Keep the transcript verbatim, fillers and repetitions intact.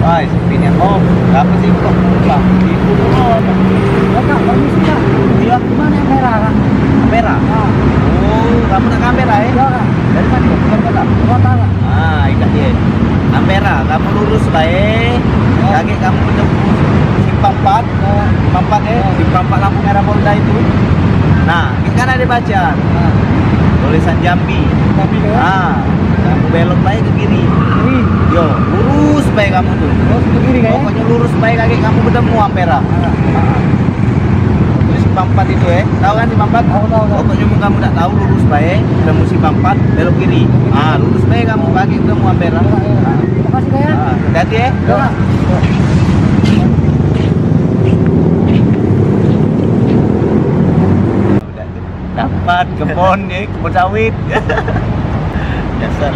Hai, sepi ni. Oh, berapa sih kok penumpang? Seribu dulu. Ya, Kak, permisi, Kak. Iya. Di mana Ampera, Kak? Ampera? Ah. Oh, kamu nak ke Ampera, eh? Iya, Kak. Dari mana? Bukan kota. Kota, Kak. Ah, ikat dia. Ampera, kamu lurus bae. Ya. Kaki kamu ketemu simpang empat. Ya. Simpang empat, eh. Ya. Simpang empat lampu merah Polda itu. Nah, kan ada baca. Ah. Tulisan Jambi. Jambi, ya. Ah, kamu belok bae ke kiri. Kiri. Yo, lurus bae kamu tuh. Lurus ke kiri, Kak, ya? Pokoknya lurus bae kaki kamu ketemu Ampera. Ah. Ah. Itu simpang empat itu, eh. Tahu kan simpang empat? Tahu, tahu, tahu. Pokoknya mun kamu tak tahu, lurus bae, ketemu simpang empat, belok kiri. Ah, lurus bae kamu kaki ketemu Ampera. Ya, ya. Ah. Makasih, Kak, ya. Ah, hati-hati, eh. Ya. Dapat kebon ni, kebon sawit. Dasar.